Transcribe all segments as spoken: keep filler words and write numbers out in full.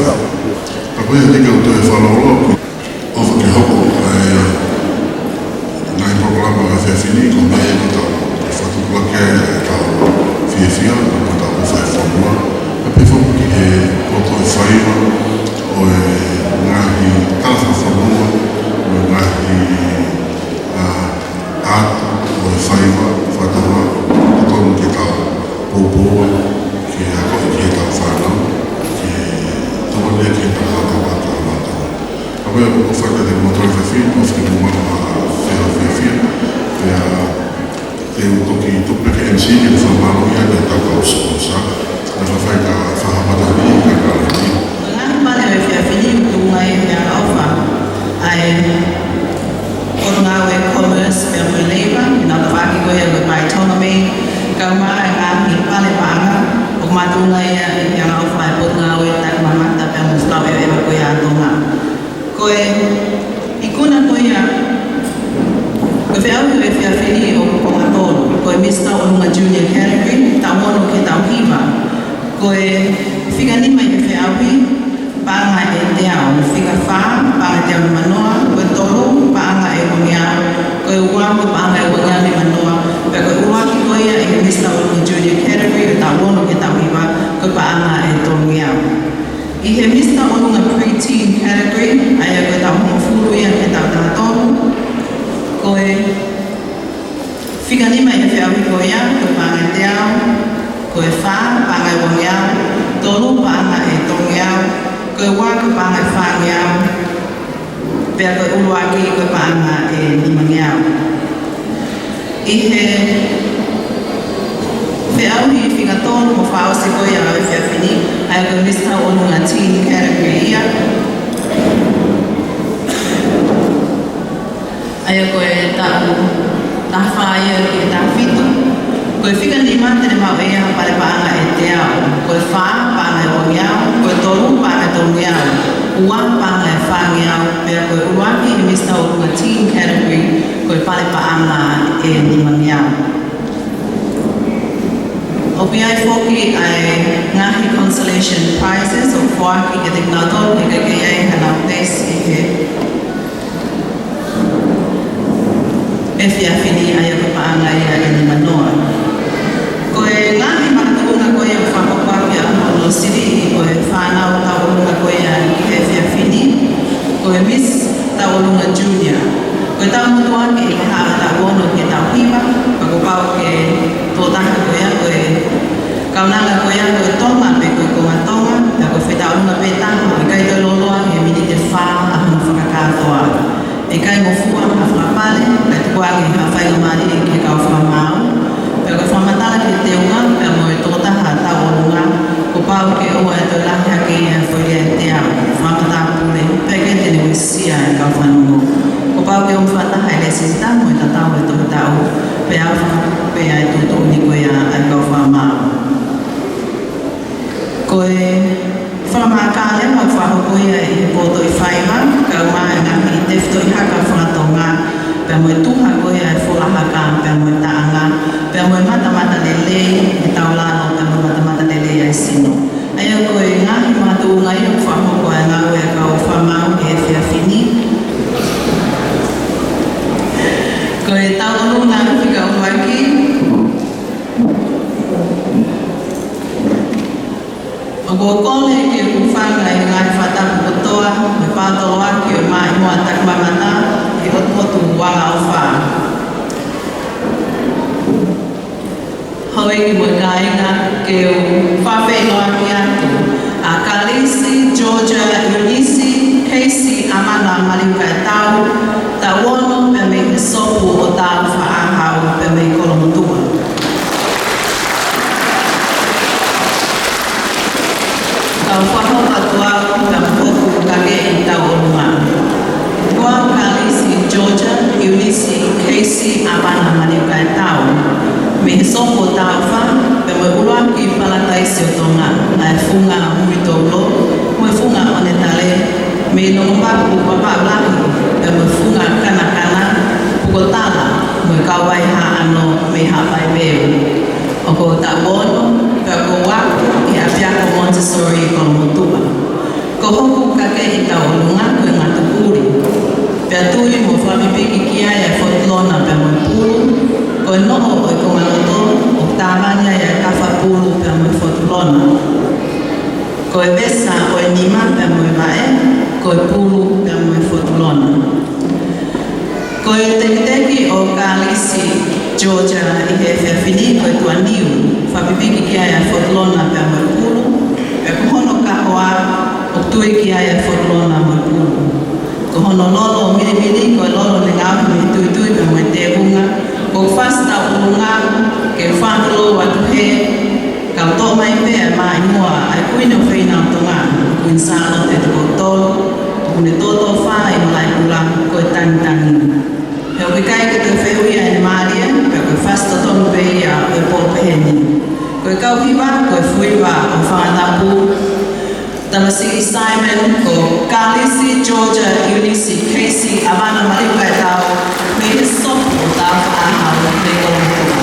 Ka ko ia te u toe fakalongolongo, ʻofa ke hoko ʻa e ngaahi polokalama ʻo e efiafi ni, ko e meʻa ia ke tau fakatupulaki ai ʻetau fiefia, mo ʻetau ʻofa he fonua. Pea pehē foki ki he poto ʻo e faiva ʻo e ngaahi talafakaholo, mo e ngaahi, ʻa, ʻato ʻo e faiva, fakatauange ʻoku totonu ke tau poupou ke akoʻi ki heʻetau fānau, ke tokoni ki heʻetau fānau, fānau, fānau. Ka ko ia ʻoku ou fakaʻapaʻapa kiate kimoutolu he efiafi ni, ʻofa ke mou maʻu ha feʻauhi fiefia, pea te u toki tuku pē ki he M C ke ne fakamālō ia ʻetau kau sponsor, naʻa faifai ka fahamata ni ka ka ni. Ngaahi pale ʻo e efiafi ni ʻoku tuʻunga ʻi he angaʻofa ʻa e Potungāue Commerce pea mo e Labour, ʻi he tafaʻaki ko ia ʻo e Buy Tonga Made, kae ʻumaʻā e ngaahi pale paʻanga, ʻoku makatuʻunga ia ʻi he angaʻofa ʻa e Potungāue Takimamata pea mo e Fekauʻeveʻeva ko ia ʻa Tonga. Ko e ikuna ko ia ʻo e feʻauhi ʻo e efiafi ni ʻoku konga tolu, ko e Mister ʻOlunga Junior Category, taʻu ono ki he taʻu hiva. Ko e fika nima ʻi he feʻauhi, paʻanga ʻe teau, fika fā, paʻanga ʻe teau nima noa, ko e tolu, paʻanga ʻe uangeau, ko e ua, ko e paʻanga ʻe uangeau nima noa, pea ko e ʻuluaki ko ia ʻi he Mister ʻOlunga Junior Category, ʻo e taʻu ono ki he taʻu hiva, ko e paʻanga ʻe tolungeau. ʻI he Mister ʻOlunga Preteen Category, ʻa ia ko e taʻu hongofulu ia ki he taʻu taha tolu, ko e fika nima ʻi he feʻauhi ko ia, ko e paʻanga ʻe teau, ko e fā, paʻanga ʻe uangeau, tolu, paʻanga ʻe tolungeau, ko e ua, ko e paʻanga ʻe fāngeau, pea ko e ʻuluaki, ko e paʻanga ʻe nimangeau. ʻI he feʻauhi fika tolu mo fakaʻosi ko ia ʻo e efiafi ni, ʻa ia ko e Mister ʻOlunga Teen Category ia. ʻA ia ko e taʻu taha fā ia ki he taha fitu. Ko e fika nima te ne maʻu ʻe ia ha pale paʻanga ʻe teau. Ko e fā, paʻanga ʻe uangeau. Ko e tolu, paʻanga ʻe tolungeau. Ua, paʻanga ʻe fāngeau. Pea ko e ʻuluaki ʻi he Mister ʻOlunga Teen Category, ko e pale paʻanga ʻe nimangeau. ʻOku ʻi ai foki ʻa e ngaahi consolation prizes ʻoku foaki kiate kinautolu he ʻikai ke ʻi ai hanau desk ʻi he efiafi ni, ʻa ia ko e paʻanga ia ʻe nimanoa. Ko e ngaahi makatuʻunga ko ia ʻoku fakahoko ʻaki ʻa hono sivi ko e fānau Tauʻolunga ko ia ki he efiafi ni, ko e Miss Tauʻolunga Junior. Ko e taʻu motuʻa ke ʻi he haʻa taʻu ono ki he taʻu hiva, pea kuo pau ke tuʻo taha ko ia ko e kaunanga ko ia ko e Tonga pe ko e konga Tonga, pea ko e fetauʻolunga pē taha, ʻikai toe lōloa he miniti ʻe fā ʻa hono fakakātoa. ʻIkai ngofua ha fakapale, kae tukuange ha faingamālie ki he kau fakamaau. Pea ko e fakamatala ki he teunga, pea mo e tokotaha tauʻolunga, kuo pau ke ʻoua ʻe toe lahi hake ia he foʻi lea ʻe teau, fakamatāpule, pea ʻikai te ne uesia e kau fanongo. Kuo pau ke ʻomi fakataha e lēsisita mo e tatau e tohi taʻu, pea ʻofa pea ʻe tuʻutuʻuni ko ia ʻa e kau fakamaau. Ko e fakamākālele ʻoku fakahoko ia ʻi he potoʻi faiva, kae ʻumaʻā e ngaahi tefitoʻi haka faka-Tonga, pea mo e tuha ko ia e fola haka, pea mo e taʻanga, pea mo e matamatalelei ʻi he taulalo, pea mo e matamatalelei ʻa e sino. ʻA ia ko e ngaahi makatuʻunga ia ʻoku fakahoko ai e ngāue ʻa e kau fakamaau he efiafi ni. Ko e tauʻolunga fika ʻuluaki, ʻoku ou kole ke u hūfanga ʻi he ngaahi fakatapu kotoa, mo e pātoloaki ʻo e Maʻimoa Takimamata, ʻi he ʻotu ʻotu ʻo e angaʻofa. Houʻeiki mo e kāinga, ke u fakafeʻiloaki atu ʻa Kalisi Georgia Eunice Casey ʻAmana Maliukaʻetau, taʻu ono, pea mei he Sopu ʻo Taufaʻāhau, pea mei Kolomotuʻa. Kau fakahoko atu au, pea mo hoku kakeʻi tauʻolunga. Ko au Kalisi Georgia Eunice Casey ʻAmana Maliukaʻetau, mei he Sopu ʻo Taufa, pea mo e ʻuluaki Palataisi ʻo Tonga, ʻa e funga Muitoulo, mo e funga ʻOnetale, mei Longopapu Papaʻu Lahi, pea mo e funga Kanakana, Pukotala, mo e Kauvai Haʻano, mei Haʻapai Peu. ʻOku ou taʻu ono, pea ʻoku ou ako ʻi he ʻApiako Montessori ʻi Kolomotuʻa. noʻo ʻo e kongaloto ʻoku tāvani ai ʻa e kafa pulu pea mo e fotulona. Ko e vesa ʻo e nima pea mo e vaʻe, ko e pulu pea mo e fotulona. Ko e tekiteki ʻo Kalisi Georgia ʻi he efiafi ni ko e tuʻaniu, fakapipiki ki ai ʻa e fotulona pea mo e pulu, pea ko hono kahoa ʻoku tui ki ai ʻa e fotulona mo e pulu. Ko hono lolo milimili ko e lolo ne ngaohi mei he tuitui pea mo e tēvunga, ʻoku fasi tauʻolunga ke fātulou atu hē, kau toʻo mai pē ʻa e maʻimoa ʻa e Kuini ʻofeina ʻo Tonga, Kuini Sālote Tupou Tolu, ʻoku ne tōtōfā ʻi Malaʻekula ko e tangitangi. He ʻoku ʻikai ke toe fehuʻia ʻene mālie, pea ko e fasi totonu pē ia ʻo e pō pehē ni. Ko e kau hiva, ko e fuiva ʻo Fangatapu, Tamasiʻi Simon, ko Kalisi Georgia Eunice Casey ʻAvana Maliukaʻetau, mei he Sopu ʻo Taufaʻāhau, mei Kolomotuʻa.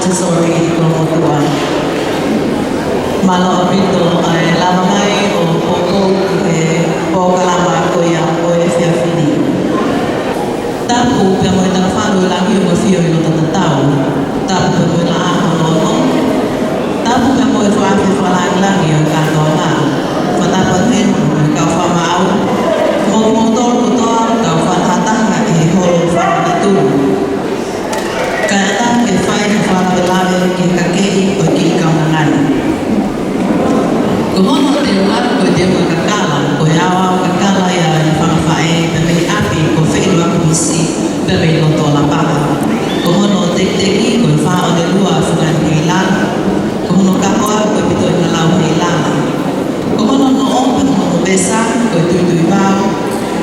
Sorry, ko motua. Mālō ʻaupito ʻa e lava mai ʻo poupou ki he polokalama ko ia ʻo e efiafi ni. Tapu pea mo e Tangata Faʻu ʻo e Langi ʻoku ʻafio ʻi loto tatau. Tapu pea mo e Laʻā hono ono. Tapu pea mo e Foʻi Afi fakalāngilangi ʻo e kātoanga. Fakatapu atu heni mo e kau fakamaau. Mo kimoutolu kotoa, kau fakataha ʻi he holo fakamanatu. Kae ʻatā ke fai ha fakalavelave ki he kakeʻi ʻo e kiʻi kaunanga ni. Ko hono teunga, ko e teunga kakala, ko e aoao kakala ia ʻa e fanga faʻē pea mei ʻapi ko Feʻiloaki Misi, pea mei loto Lapaha. Ko hono tekiteki, ko e Fā ʻo e Lua Fungani Heilala. Ko hono kahoa, ko e Pito ʻIngalau Heilala. Ko hono noʻo, pea mo hono vesa, ko e Tuituivao.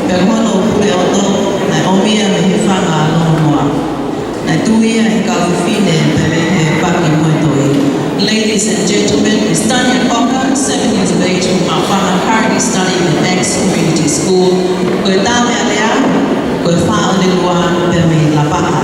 Pea ko hono pule ʻoto, naʻe ʻomai ia mei he fanga Longomoa. Naʻe tui ia ʻe he kau fefine pea mei he Paki mo e Toi. Ladies and gentlemen, Miss Tanya Cocker, seven years of age from Maʻufanga, currently studying at Max Community School. Ko e tā meʻalea, ko e Fā ʻo e Lua pea mei Lapaha.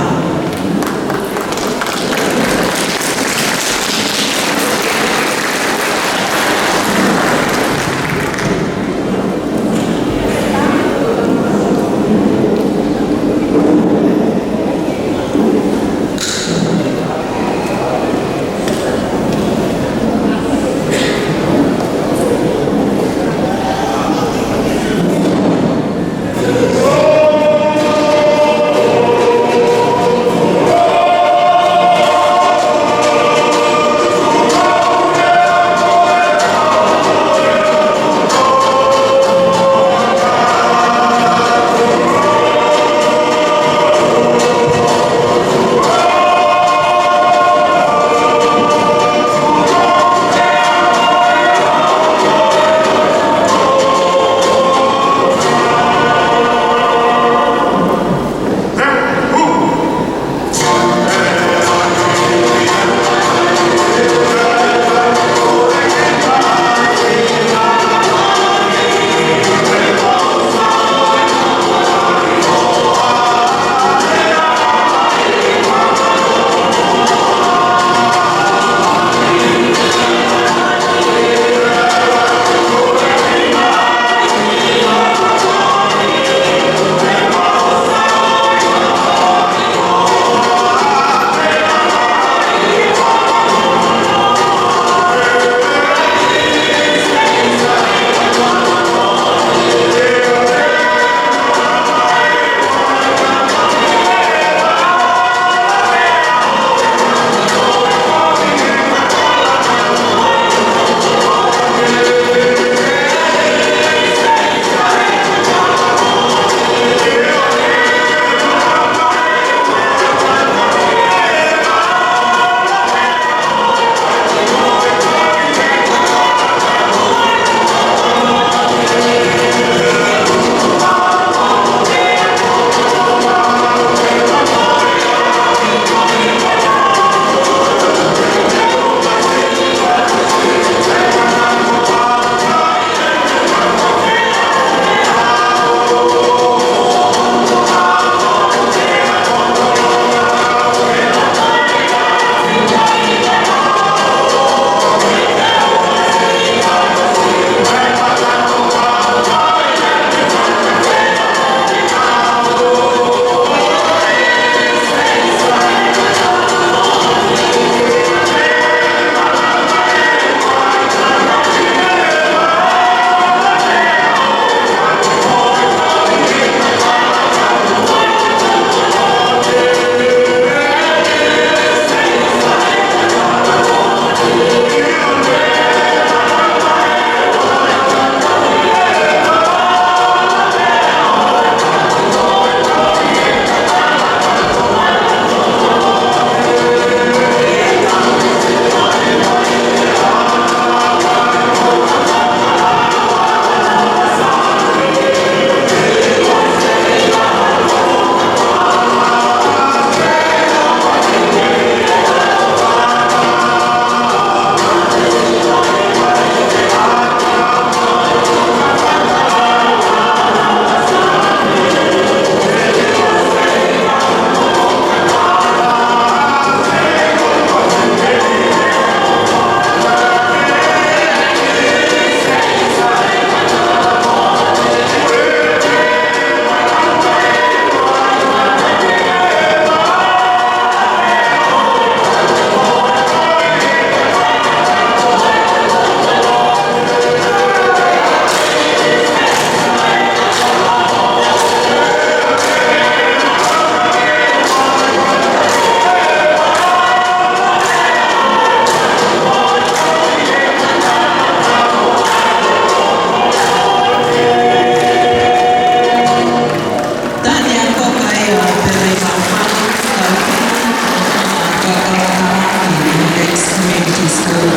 Community School.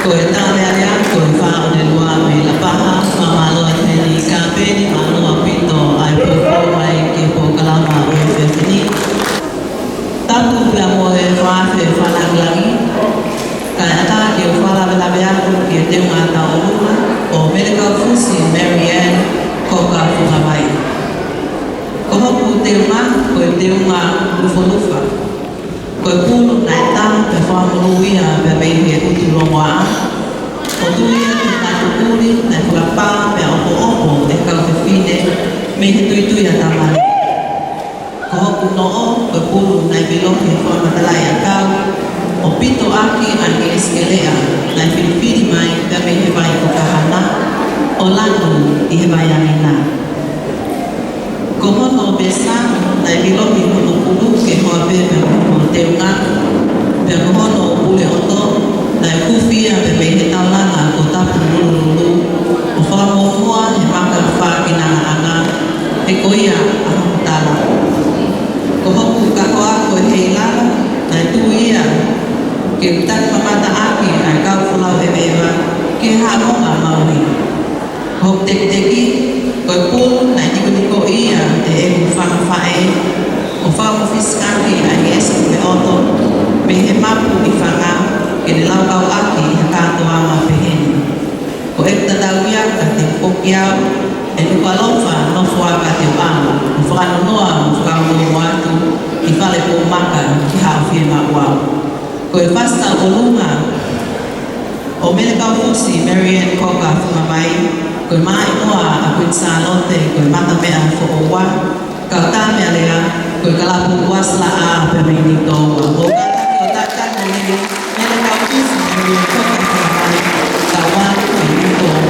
Ko e taumealea, ko e fā ʻo e lua mei Lapaha, fakamālō atu heni ki he kāpeni, mālō ʻaupito ʻa e poupou mai ki he polokalama ʻo e efiafi ni. Tapu pea mo e fakaafe fakalāngilangi, kae ʻatā ke u fakalavelave atu ki he teunga tauʻolunga ʻo Melekaufusi Mary Ann Koka Fungavai. Ko hoku teunga, ko e teunga Lufalufa. Ko e pulu naʻe tā pea fakamolū ia pea mei he ʻutu longoaʻa. ʻO tuli ia ki he ngaahi tukuli naʻe fakapā pea ʻopoʻopo ʻe he kau fefine mei he tuitui ʻa Tamale. Ko hoku noʻo, ko e pulu naʻe vilohi he fakamatalaʻiʻakau, ʻo pito ʻaki ʻa e ngeʻesi keleʻa naʻe filifili mai pea mei he vai ko Kahana, ʻo lanu ʻi he vai angina. Ko hono pesa, naʻe vilohi hono pulu ke hoa pē pea mo hono teunga, pea ko hono pule ʻoto, naʻe kufi ia pea mei he taulanga ko Tapululululu, ʻo fakamuʻomuʻa he maka fā kinanaʻanga, he ko ia ʻa hoku tala. Ko hoku kahoa ko e heilala, naʻe tuʻu ia ke u taki mamata ʻaki ʻa e kau folau ʻeveʻeva ki he haʻamonga maui. Ko hoku tekiteki, ko e pulu naʻe nikonikoʻi ia ʻe heʻeku fanga faʻē, ʻo fakamofisikaki ʻa e ngeʻesi kupe ʻoto mei he mapu ʻi Fanga, ke ne laukau ʻaki ʻi ha kātoanga pehē ni. Ko ʻeku tatau ia kiate koe, ʻe Nukuʻalofa, nofo ā kiate au, ʻo fakanonoa mo fakaumoua atu ʻi Falepoumaka ki Haʻa ʻOfiemaʻuau. Ko e fasi tauʻolunga ʻo Melekaufusi Mary Ann Koka Fungavai, ko e maʻimoa ʻa Kuini Sālote, ko e mata meʻa foʻou ua, kau taumealea, ko e kalapu uasi laʻā pea mei Niutōua. Mou kātaki ʻo taʻaki ʻa e lili, Melekaufusi Mary Ann Koka Fungavai, kau ua mei Niutōua.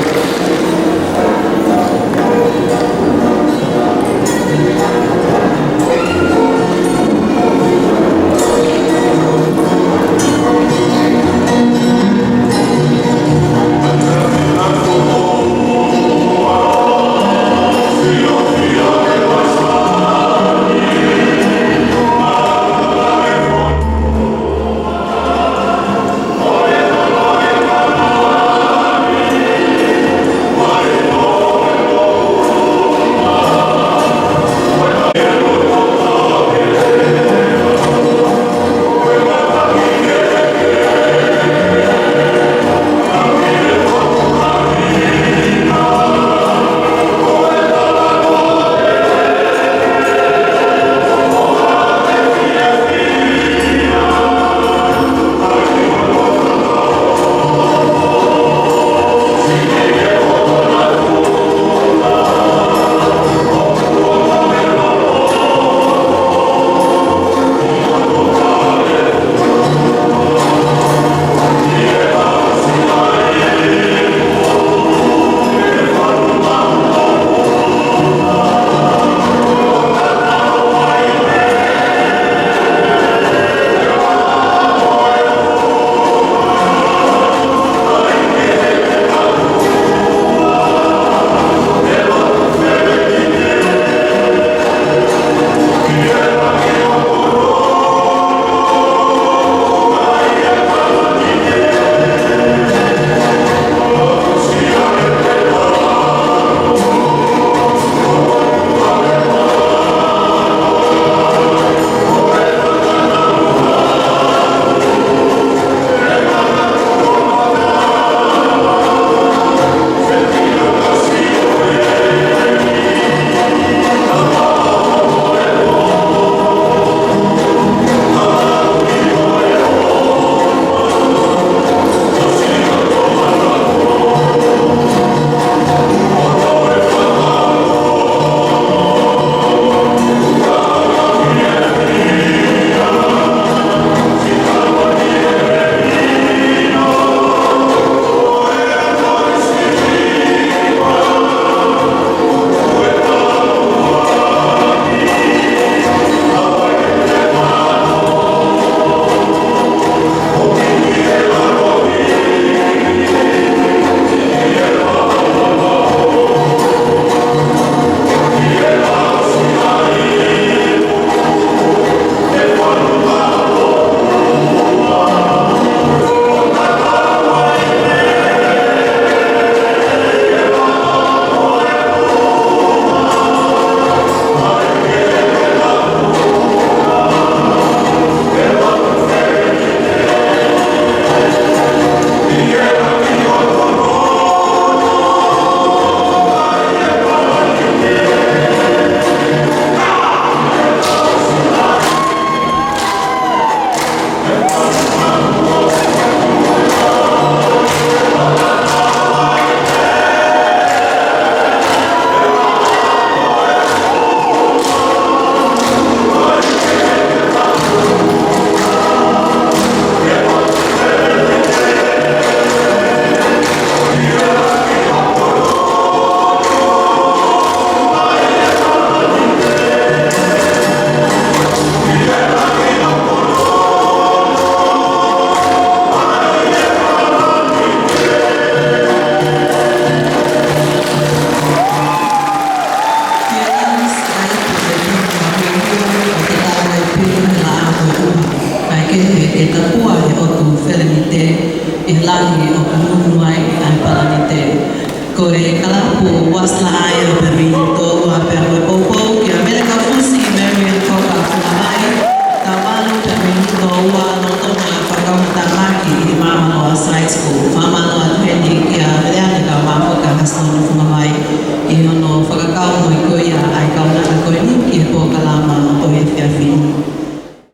Kuo ʻosi laʻā ʻa e pēpē.